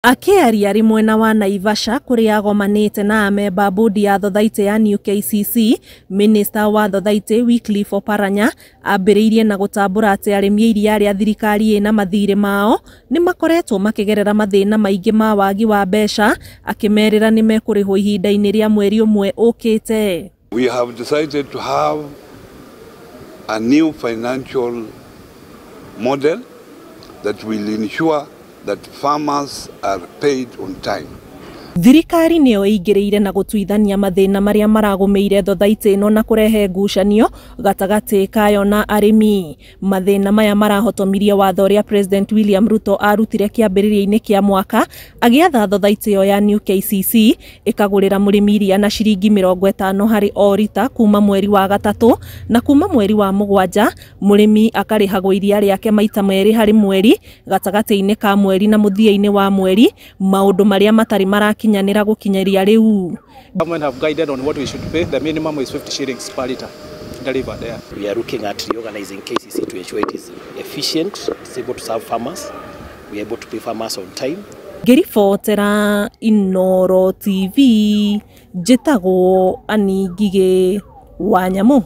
Akĩaria arĩ mwena wa Naivasha kũrĩa agomanĩte na amemba a bodi ya thothaitĩ ya New KCC, minista wa thothaitĩ Wycliffe Oparanya ambĩrĩirie na gũtambũra atĩ arĩmi a iria arĩa thirikari ĩna mathirĩ mao nĩ makoretwo makĩgerera mathĩna maingĩ ma wagi wa mbeca, akĩmerĩra nĩ mekũrĩhwo ihinda-inĩ rĩa mweri ũmwe ũkĩte. We have decided to have a new financial model that will ensure that farmers are paid on time. Thirikari nĩyo ĩingĩrĩire na gũtuithania mathĩna marĩa maragũmĩire thothaitĩ ĩno na kũrehe ngucanio gatagatĩ kayo na arĩmi. Mathĩna maya marahotomirie watho ũrĩa President William Ruto arutire kĩambĩrĩria-inĩ kĩa mwaka agĩatha thothaitĩ ĩyo ya New KCC ĩkagũrĩra mũrĩmi iria na ciringi 50 harĩ o rita kuma mweri wa gatatũ, na kuma mweri wa mũgwanja mũrĩmi akarĩhagwo iria rĩake maita merĩ harĩ mweri gatagatĩ-inĩ ka mweri na mũthia-inĩ wa mweri, maũndũ marĩa matarĩ marakinyanĩra gũkinyĩria rĩu. Government have guided on what we should pay. The minimum is 50 shillings per liter delivered there. We are looking at reorganizing KCC to ensure it is efficient, it's able to serve farmers, we are able to pay farmers on time. Ngĩribotera Inooro TV, njĩtagwo Annie Ngigĩ wa Nyamũ.